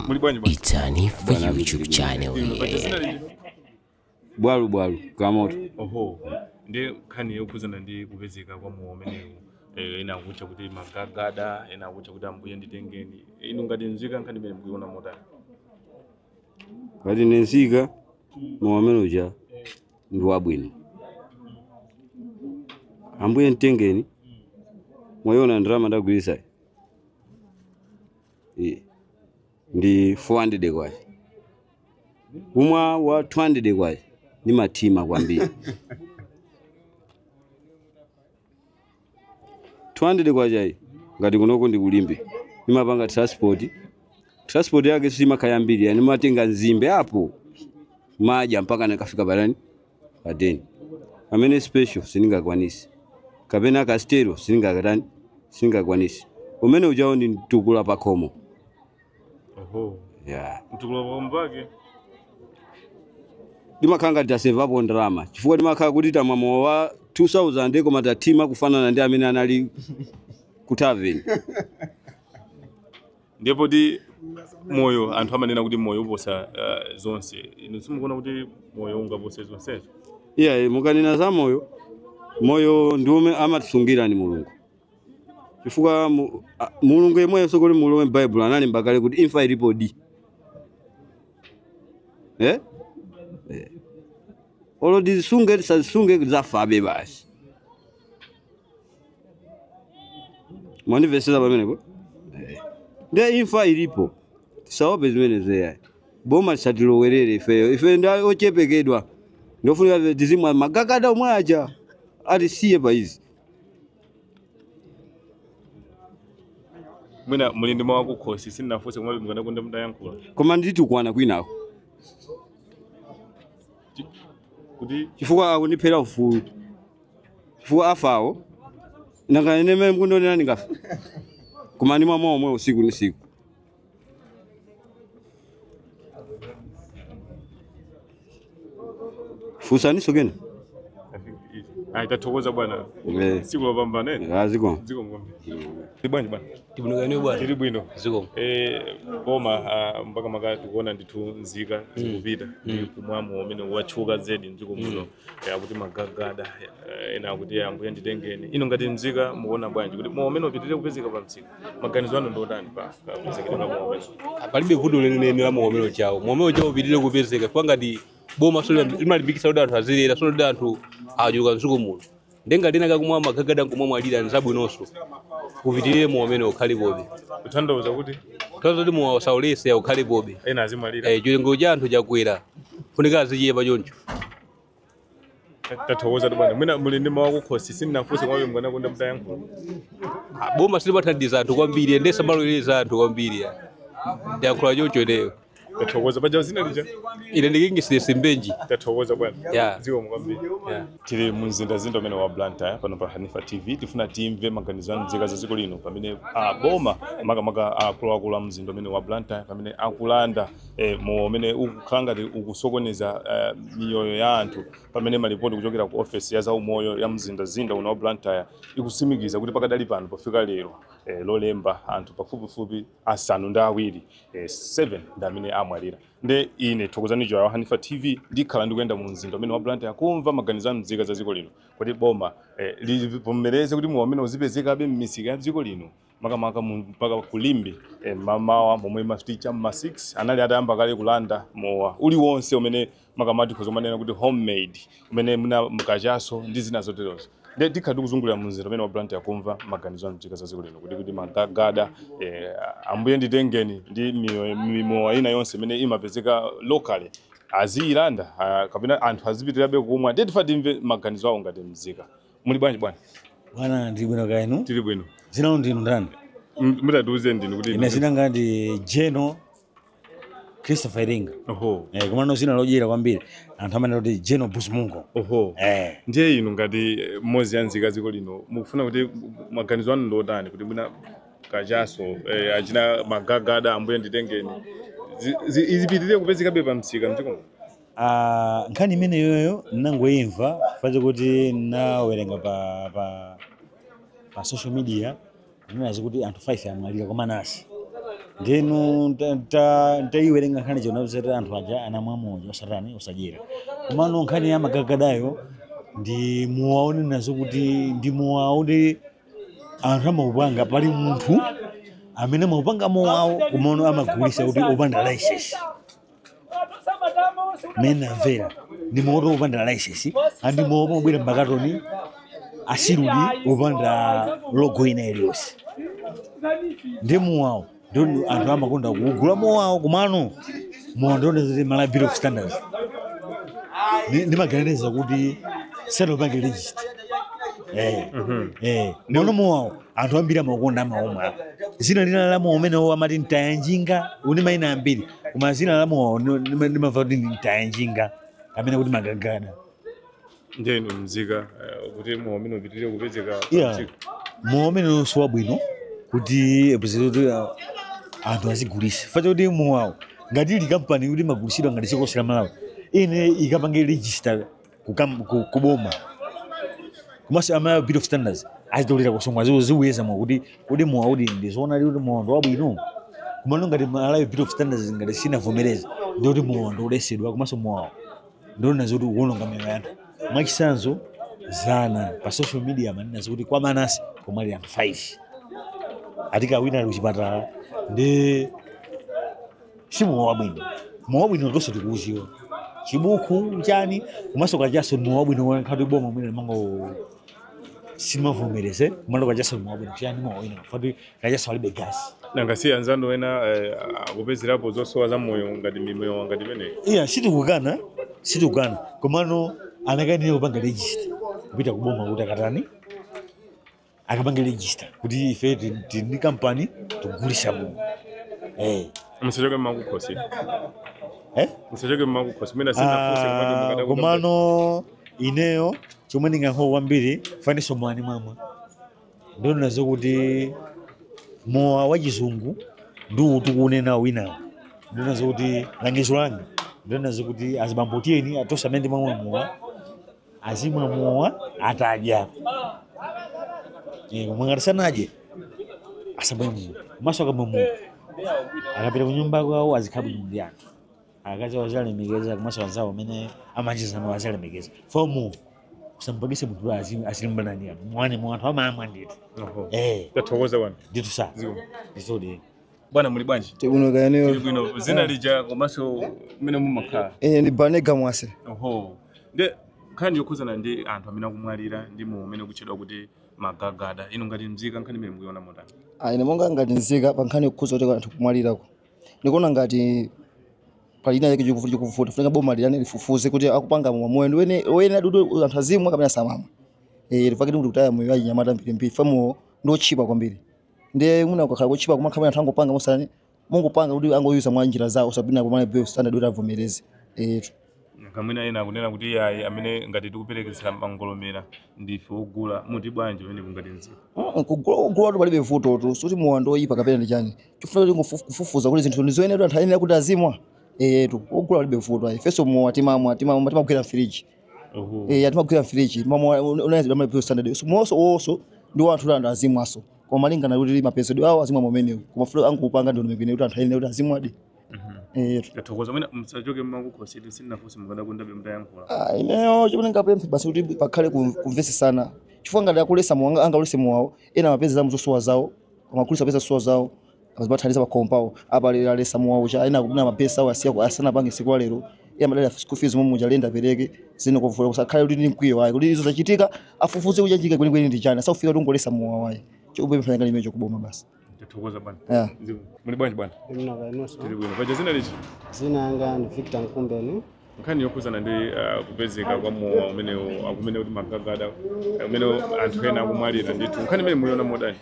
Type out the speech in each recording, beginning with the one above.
Muli bwanji bwana? It's Hanifa YouTube channel here. Bwalu bwalu kamoto. Oho. Ndiye nkhani yokhuzana ndi kupezeka kwa mowa umenewu. Ena akutcha kuti magagada, ena akutcha kuti ambuye nditengeni. Inu ngati nzika nkhani imene mukuiona motani? Ngati ine nzika mowa umene uja ndi wabwino. Ambuye nditengeni. Mwayiona ndalama ndagwiritsa. Ndi 400 kwacha. Kumwa wa 200 kwacha ni matima kwambiri. 200 kwacha iyi ngati kunoko ndi kulimbe. Nimapanga transport. Transport yake simakhala yambiri, yani matenga nzimbe apo maja mpaka nakafika barani padeni. Amene special sindingakwanisi. Kapena kastero sindingakatani sindingakwanisi. Umene ujawo ndi mtukula pakhomo. Oho. Yeah. Mtukula pakhomo pake. Ndimakhala ngati tasevapo ndalama chifukwa ndimakhala kuti tamwa mowa wa 2000 koma tatima kufanana ndi amene anali ku tavern. Ndipo kuti moyo anthu amanena kuti moyo uposa zonse. Inu simukuona kuti moyo ungapose zonsezo? Yeah, mukanena za moyo, moyo ndi umene amatisungira ni Mulungu. Chifukwa Mulungu yemweyo sokoli mulowe m'Bible analemba kale kuti imfa ilipo di. Eh? Olo tizisunge tisazisunge zafabe basi. Mwandimvetsetsa pamenepo? Ndiye imfa ilipo. Tisaope zimenezo yayi. Boma tisatilowerere ifeyo. Ife ndi ochepekedwa. Ndofunika tizimwa magagada omwe aja atisiye pa izi. Mwina muli ndi mawu akukhosi sindinafunse koma mukanakonda mutayankhula. Koma nditukwana kwinako. Kuti chifukwa akundiphera ufulu. Chifukwa afawo nanga ine mmene mukundionera ndingafa. Koma ndimwa mowa omwe usiku ndi usiku. Funsaniso kena. Ayi tathokoza bwana. Tsiku lopambana ene. Zikomo. Zikomo kwambiri. Tili bwanji bwana? Tili bwino kani bwana? Tili bwino. Zikomo. Boma mpaka maka tikuona ndithu nzika zikupita ndi kumwa mowa umene watchuka zedi mdziko muno. Akuti magagada, ena akuti ambuye nditengeni. Inu ngati nzika mukuona bwanji kuti mowa umene upitirire kupezeka pa msika. Maganizo anu ndi otani pa kupezeka kwa mowa umene? Palibe vuto lenileni la mowa umene ujawo. Mowa umene ujawo upitirire kupezeka chifukwa ngati boma solo limalimbikitsa kuti anthu azilera, solo kuti anthu achuluka mdziko muno. Ndenga ndina kakumwa magagada nkumwa mwalira nzabwinonso. Upitirire mowa umene ukhalepobe. Kutanthauza kuti? Kutanthauza kuti mowa usaulese ukhalepobe. Ena azimwalira. Chilengo cha anthu chakwera. Funika azichepa choncho. Tathokoza bwana. Mwina muli ndi mawu akukhosi sindinafunse koma mukanakonda mutayankhula. Boma silimathandiza anthu kwambiri, ndiye samalolereza anthu kwambiri. Ndiyankhula choncho ineyo. Tathokoza paja zina lija. Ine ndi Kingsley Simbenji. Tathokoza bwana. Yeah. Zikomo kwambiri. Yeah. Tili mu mzinda umene wa Blantyre pano pa Hanifa TV tifuna timve maganizo a nzika za dziko lino pamene boma makamaka akuluakulu a mzinda umene wa Blantyre pamene akulanda mowa umene ukukhala ngati ukusokoneza miyoyo ya anthu pamene malipoti kuchokera ku ofesi ya zaumoyo ya mzinda uno wa Blantyre ikutsimikiza kuti pakadali pano pofika lero lolemba anthu pafupifupi 7 7 ndi amene amwalira. Nde ine Thokozani Joya wa Hanifa TV ndikhala ndikuyenda mu mzinda umene wa Blantyre kumva maganizo a nzika za dziko lino kuti boma livomereze kuti mowa umene uzipezekabe m'misika ya dziko lino makamaka mpaka kulimbi mamawa momwe mafiti ma 6 anali atayamba kale kulanda mowa uliwonse umene makamaka tikhoza kumanena kuti homemade umene muna mkachaso ndi zina zoterozo. Nde tikhala tikuzungulira mu mzinda umene wa Blantyre kumva maganizo a nzika za dziko lino kuti magagada ambuye nditengeni ndi mimowa ina yonse imene imapezeka locally aziyilanda kapena anthu azipitirabe kumwa. Ndiye tifuna timve maganizo awo ngati mzika. Muli bwanji bwana? Bwana ndili bwino kaya inu? Tili bwino. Dzina lanu ndinu ndani? Mutatiuze ndinu kuti Ine dzina langa ndi Jeno Christopher Iringa. Oho. Komano dzina lodyera kwambiri anthu amanena kuti Jeno Busmungo. Oho. Ndiye inu ngati mmodzi ya nzika dziko lino mukufuna kuti maganizo anu ndi otani kuti mwina kachaso achina magagada ambuye nditengeni izipitirire kupezekabe pa msika mdziko muno? Nkhani imeneyoyo ndinangoimva faze kuti nawerenga pa social media kunena kuti anthu 5 amwalira koma nasi. Ndenu ntaiwerenga nkhani chona kuti anthu aja anamwa mowa osatani osadyera. Komano nkhani ya magagadayo ndi muwaone nazo kuti ndi muwaone anthu amaupanga pali munthu amene amaupanga mowawo komano amagulisa kuti opanda license. Mene amvera ndi moto opanda license andi mowa omabwera m'makatoni asirudi opanda logo ina iliyonse. Ndi mowawo ndio anthu amakonda kugula mowawo komano mowa ndione zoti Malawi Bureau of Standards ndimaganiza kuti sanapange register. Mono mowawo anthu ambiri amakonda amaomwa. Zina lina la mowa umenewo amati ntayanjinga uni mayina ambiri koma zina la mowawo ndimamva kuti ndi ntayanjinga amene kuti magagada. Ndiye inu mzika kuti mowa umene upitirire kupezeka. Yeah. Mowa umene si wabwino kuti kuti anthu azigulisa. Facha kuti mowawo ngati ili kampani kuti imagulisidwa ngati dziko la Malawi ine ikapange register kuboma. Komanso a Malawi Bureau of Standards azitolera kusonga ziweza mwa kuti kodi mowa udi ndizoona kuti mowa ndi wabwino. Komano ngati Malawi Bureau of Standards ngati sinavomereza ndi kuti mowa ndi woletsedwa komanso mowawo ndiona zoti ukuwononga miyoyo ya anthu. Mwachitsanzo zana pa social media amanena kuti kwa Manase komali anthu 5 atika wina ali kuchipatala ndi si mowa wabwino. Mowa wabwino tonse tikuuziwa chibuku chani komanso kachaso mowa wabwino nkhati boma mwina mango simavomereze komano kachaso mowa wabwino chani mowa wina fati kachaso alibe gasi. Nanga si anzanu ena akupezerapo zosowa za moyo ngati mimoyo ngati imeneyi. Iya sitikukana komano anakanira kupanga register kupita kuboma kuti akatani akapange register kuti ife tili kampani tikugulisa mowa. Musachoke mmakukhosi. Musachoke mmakukhosi mwina sinafunse kumene komano ineyo chomwe ndingankho kwambiri faniso mwani mwamwa ndiona zokuti mowa wachizungu ndi utikunena winawo ndiona zokuti langizo langa ndiona zokuti azibambo tiyeni atosa amene ndimamwa mowa azimwa mowa atadya. Koma ngati sanadye asamwe mowa komanso akamwa mowa akapita kunyumba kwawo azikhala bwino ndi anthu akazi awo azilemekeza komanso anzawo amene amacheza azilemekeza. Fomo usampangise munthu azilimbana ndi anthu mwane mwa anthu amamwa ndithu. Tathokoza bwana. Ndithu sa. Ndithu. Bwana muli bwanji? Tikuno kaeneyo. Tili bwino. Zina lija komanso mmene mumakhala. Ndi Banega Mwase. Oho. Ndi nkhani yokhuzana ndi anthu amene akumwalira ndi mowa umene ukutchedwa kuti magagada. Inu ngati mzika nkhani imene mukuiona motani? Ine monga ngati mzika pa nkhani yokhuza kuti anthu kumwalirako. Ndikuona ngati palina yake chikuvuta funika boma lilani lifufuze kuti akupanga mowa ndi wene adudu anthu azimwa kapena samamwa. Lifake ndi kutaya moyo achinyamata mbirimbiri famowo ndi otchipa kwambiri. Ndiye mwina ukakhala kotchipa kumakhala anthu angopanga mosani mungopanga kuti angoyuza mwa njira zawo osapina kumene Bureau of Standard kuti avomereze. Kamwina ena akunena kuti ayi amene ngati tikuperekezera mangolomera ndife ogula muti bwanji pamene kungati mzika. Kugula palibe vutotu suti mowa ndi oyipa kapena ndi chani. Chifuna kuti kufufuza kuti zinthu ndizoyenera anthu ayenera kuti azimwa. Ogula palibe vuto ayi. Ifenso mowa timamwa timagwira mfiriji. Timagwira mfiriji mamwa unayezedwa Malawi Bureau of Standard. So mowaso wonso ndi wa anthu anthu azimwaso. Koma malingana kuti mapezedwe awo azimwa momenewo. Koma fulo angopanga ndondomeko kuti anthu ayenera kuti azimwadi. Tathokoza mwina musachoke mmakukhosi sindinafunse mukadakondabe mutayankhula. Ineyo chimene ndingapemphe basi kuti pakhale kumvetsesana. Chifukwa ngati akulesa mowa angaulese mowawo ena amapeza zamu zosowa zawo amakulisa apeza zosowa zawo azibathandiza pakhomo pawo apa alesa mowawo cha ena akupina mapesa awo asiya asanapange siku la lero iye amadalira school fees momwe muja lenda apereke zino kuvuta kusakhale kuti ndi mkwiyo wayi kuti izo zachitika afufuze kuti chachitika kwenikweni ndi chani asafika kuti ungolesa mowa wayi chikupempha ngati imenecho kuboma basi. Tathokoza bwana. Muli bwanji bwana? Ndimna kainoso. Tili bwino. Paja zina lichi? Zina yanga ndi Victor Nkumbeni. Nkhani yokhuzana ndi kupezeka kwa mowa umene akumene kuti magagada umene anthu ena akumwalira ndithu. Nkhani imene muyiona modani?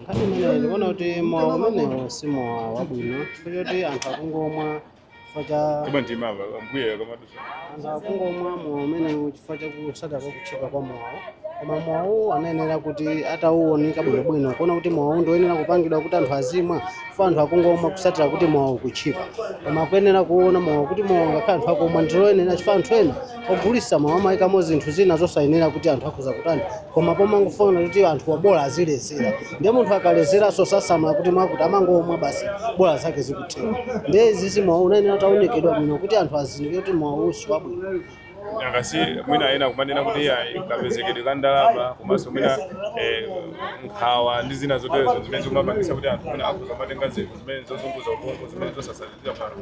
Nkhani imene ndikuona kuti mowa umenewo si mowa wabwino chifukwa choti anthu akungomwa chifukwa cha Koma ndimava mbuye kamadusa. Anthu akungomwa mowa umenewo chifukwa cha kusada kwa kutchipa kwa mowawo. Koma mowawu anayenera kuti atauwonika bwinobwino kuona kuti mowawu ndoyenera kupangidwa kuti anthu azimwa, chifukwa anthu akungomwa kusatira kuti mowawu kuchipa. Koma akuyenera kuona mowa kuti mowa ngakhale anthu akumwa ndiloyenera, chifukwa anthu ena ogulitsa mowa amayikamo zinthu zina zosayenera kuti anthu akhoza kutani. Koma pomangofuna kuti anthu wabola azilezera, ndiye munthu akalezeranso sasamala kuti mwakuti amangomwa basi bola zake zikutheka. Ndiye izizi mowa unayenera utaunikidwa bwino kuti anthu azindikire kuti mowa si wabwino. Angasi mwina ena kumanena kuti ayi kapezekedwe ka ndalama komanso mwina nkhawa ndi zina zoterezo zimene zimapangisa kuti anthu mwina akhoza kumatenga zinthu zimene zozunguza ubongo zimene zosasatizira pano.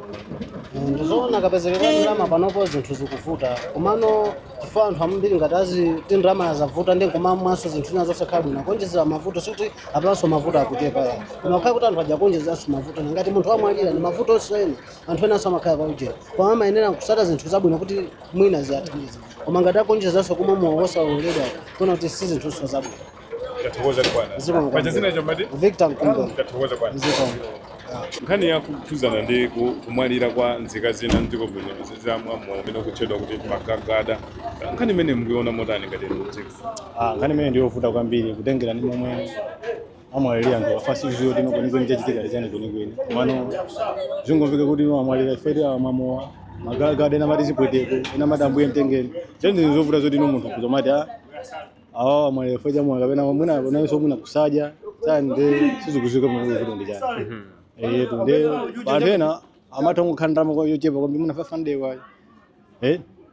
Ndizoona kapezekedwe ka ndalama panopo zinthu zikuvuta, komano chifukwa anthu ambiri ngati azi ti ndalama zavuta ndi nkumamwanso zinthu zina zosakhala bwino akonjezera mavuto, sikuti apanso mavuto akuchepa ya koma kukhala kuti anthu ajakonjezeranso mavuto. Ngati munthu amwalira ndi mavuto onse ena anthu enanso amakhala paujera, koma amayenera kusata zinthu zabwino kuti mwina ziyathandize. Koma ngati akonjezeranso kumwa mowa wosaloledwa kuona kuti si zinthu zabwino. Tathokoza bwana. Zikomo. Pacha zina chomati? Victor Mkumbo. Tathokoza bwana. Zikomo. Nkhani yakukhuzana ndi kumwalira kwa nzika zina mdziko muno zamwa mowa umene ukutchedwa kuti magagada, nkhani imene mukuiona motani ngati mdziko? Nkhani imene ndiyovuta kwambiri kutengera ndi momwe amwalira anthu afasiziyo tino kwenikweni chachitika chani kwenikweni. Komano zingomveka kuti amwalira ifeti amwamowa magagada ena amati zipweteko ena amati ambuye mtengeni. Zinthu zovuta zoti ino munthu kuzomati awa amwalira ifeti amwalira kapena mwina nayenso mwina kusadya chani ndi sizikuziwika bwino kuti ndi chani. Yetu ndi anthu ena amatha kukhala ndalama yochepa kwambiri mwina 500 kwayo.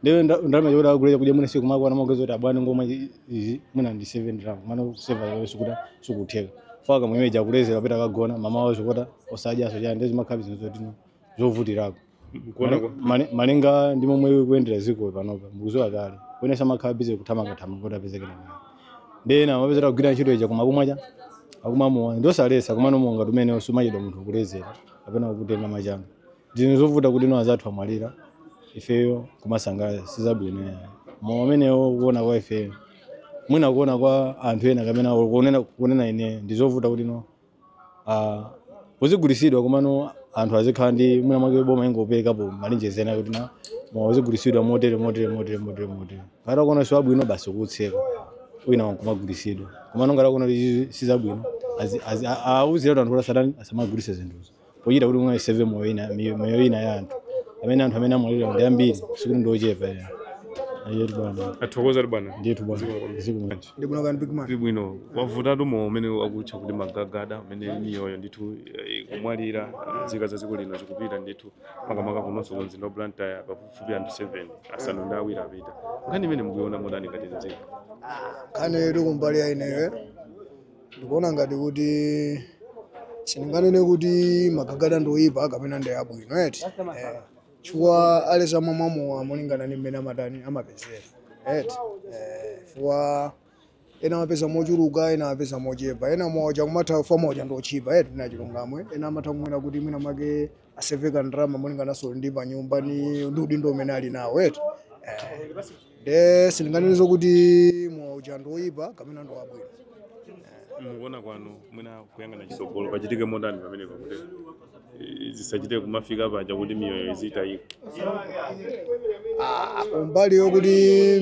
Ndiyo ndalama yokuti akugulira kudya mwina siku makwana magezo kuti abwana ngomwe izi mwina ndi 7 ndalama kumana kuseva yoyo sikuta sikutheka. Faka mwemeja akulezera apita akagona mama wawo sikuta osadyaso chani ndi zimakhala zinthu zoti zovutirako. Malinga ndi momwe kuyendera dziko panopa mukuziwa kale kuyenesa amakhala busy kuthamangathamanga kuti apezeke nayo. Ndi ena amapezera kugwira ntchito ija koma akumwa cha akumamowa ndosalesa kumano monga tumene sumachedwa munthu kulezera kapena kutenga machanga. Zinthu zovuta kuti ino azathu amwalira ifeyo kumasangala sizabwino yayi. Mowa umenewo kuona kwa ifeyo mwina kuona kwa anthu ena kapena kunena ine ndi zovuta kuti ino uzigulisidwa komano anthu azikhala ndi mwina mwake boma ingoperekapo malinjezi ena kuti na mowa uzigulisidwa motere motere motere motere motere. Ngati akuona si wabwino basi kutseka wina wankumagulisidwa. Komano ngati akuona kuti sizabwino awuzira anthu kuti asatani asamagulise zinthuzo pochita kuti mwina iseve moyo ina ya anthu amene anthu amene amwalira ndi ambiri sikuti ndi ochepa ya. Ayetu bwana. Athokoza bwana. Ndithu bwana. Zikomo. Ndibwino kani big man. Ndibwino. Wavutatu mowa umene akutcha kuti magagada umene miyoyo ndithu kumwalira nzika za dziko lino zikupita ndithu makamaka kunonso ku mzinda wa Blantyre pafupifupi anthu 7 7 apita. Nkhani imene mukuiona motani ngati nzika? Nkhani yetu kumbali ya ineyo ndikuona ngati kuti sindinganene kuti magagada ndi oyipa kapena ndi abwino eti. Chifukwa alesa mwamowa molingana ndi mmene amatani amapezera eti. Chifukwa ena amapeza mochuluka ena amapeza mochepa ena moja kumatha kufa moja ndi ochipa eti na chilungamo ena amatha kumwena kuti mwina mwake aseveka ndalama molinganaso ndi pa nyumba ni ndi udindo umene ali nawo eti. Nde sindinganene kuti moja ndi oyipa kapena ndi wabwino. Mukuona kwanu mwina kuyang'ana chisogolo pachitike motani pamenepa kuti zisachite kumafika paja kuti miyoyo izitayika? Kumbali yokuti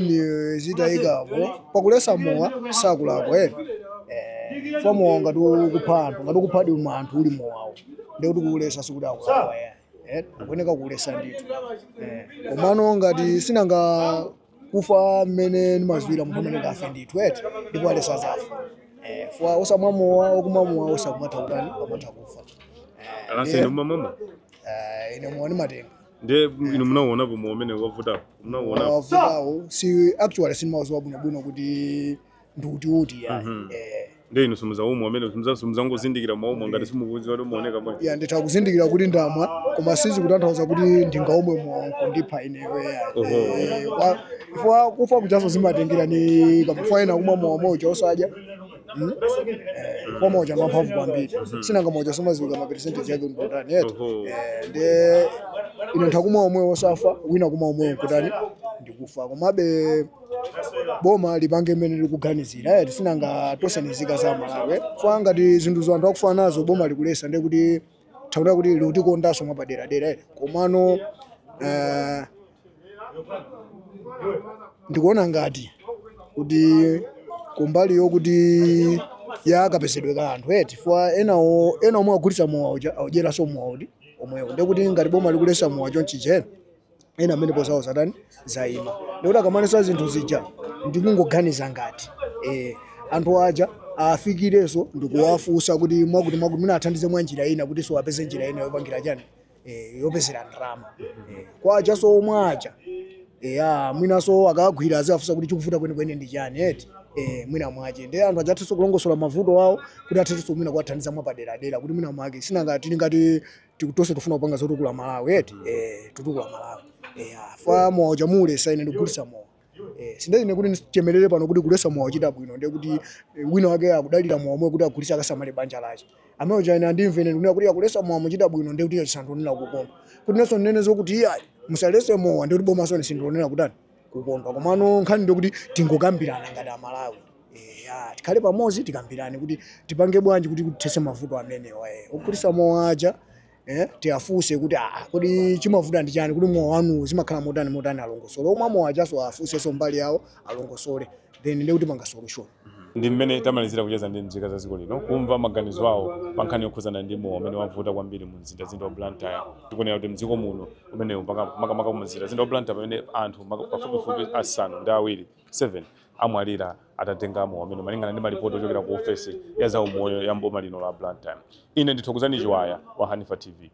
miyoyo izitayikapo pakulesa mowa sakulakwa eti. Fa mowa ngati ukupha anthu ngati ukuphadi anthu uli mowawo ndi kuti kuulesa sikuti akulakwa ya. Akuyeneka kuulesa ndithu. Komano ngati sinanga kufa mmene ndimaziwira munthu amene ngafe ndithu eti ndipo alesa zafa. Fwa osamwa mowa okumwa mowa osakumatha kutani amatha kufa. Alase inu mumamwa? Ine mowa ndimatenga. Ndiye inu munauonapo mowa umene wavutapo? Munauonapo? Wavutawo si actually sindimauziwa bwinobwino kuti ndiutiuti ya. Ndiye inu simuzaumwa amene simuzangozindikira mwaumwa ngati simukudziwa kuti muoneka bwanji? Ya nditha kuzindikira kuti ndamwa koma sizikutanthauza kuti ndingaumwe mowa nkundipha ineyo ya. Fwa kufa kuchaso zimatengera ni kamufwa ena kumwa mowa moja osadya. Kwa moja mphamvu kwambiri sinanga moja somaziwika ma percentage yake ndotani eti. Nde ino ntakumwa omwe osafa wina kumwa omwe nkutani ndikufa. Komabe boma lipange mmene likuganizira eti sinanga tosanizika za Malawi. Fwa ngati zinthu anthu akufa nazo boma likulesa ndiye kuti taona kuti likutikondanso mwapaderadera eti. Komano ndikuona ngati kuti Kumbali yokuti yakapezedwe ka anthu eti, fwa enawo ena omwe agulitsa mowa uja audyeraso mowa uti omwewo, ndekuti ngati boma likulesa mowa chonchijera, ena amene pozawo zatani, zayima. Ndikuti akamanesa zinthu zija, ndikungoganiza ngati anthu aja afikirenso ndikuwafunsa kuti mwakuti mwakuti mwina athandize mwa njira ina kuti so apeze njira ina yopangira chani, yopezera ndalama kwa ajaso omwe aja. Eya, mwinaso akagwira aziwafunsa kuti chikuvuta kwenikweni ndi chani eti. Mwina mwache ndi anthu ajathenso kulongosola mavuto awo kuti athenso mwina kuwathandiza mwapaderadera, kuti mwina mwake sinangati ngati tikutonse tifuna kupanga zotukula Malawi eti, tutukula Malawi. Eya, fa mowa uja mulesa, ine ndikugulitsa mowa. Sindachine kuti ndichemerere pano kuti kulesa mowa uchita bwino, ndiye kuti wina wake akudalira mowa omwe kuti agulitse akasamale banja lache. Amene uja ine andimve ine ndikunena kuti akulesa mowa muchita bwino, ndiye kuti sandionera kukondwa. Kuti nenso ndinene zokuti iyayi, musalese mowa, ndiye kuti bomaso sindionera kutani, kukondwa. Komano nkhani ndiye kuti tingokambirana ngati Amalawi. Eya, tikhale pamodzi, tikambirane kuti tipange bwanji kuti kuthetse mavuto amenewa. Ogulitsa mowa aja tiafunse kuti ah, kodi chimavuta ndi chani, kuti mowa wanu zimakhala motani motani, alongosole. Omwe mowa ajaso afunsenso mbali yawo, alongosole, then ndiye kuti panga solution. Ndi mmene tamalizira kucheza ndi nzika za dziko lino, kumva maganizo awo pa nkhani yokhuzana ndi mowa umene wavuta kwambiri mu mzinda wa Blantyre. Tikunena kuti mdziko muno umenewu, makamaka mu mzinda wa Blantyre, pamene anthu pafupifupi 7, 7 amwalira atatenga mowa umene, malingana ndi malipoti ochokera ku ofesi ya zaumoyo ya mboma lino la Blantyre. Ine ndithokozani Chiwaya wa Hanifa TV.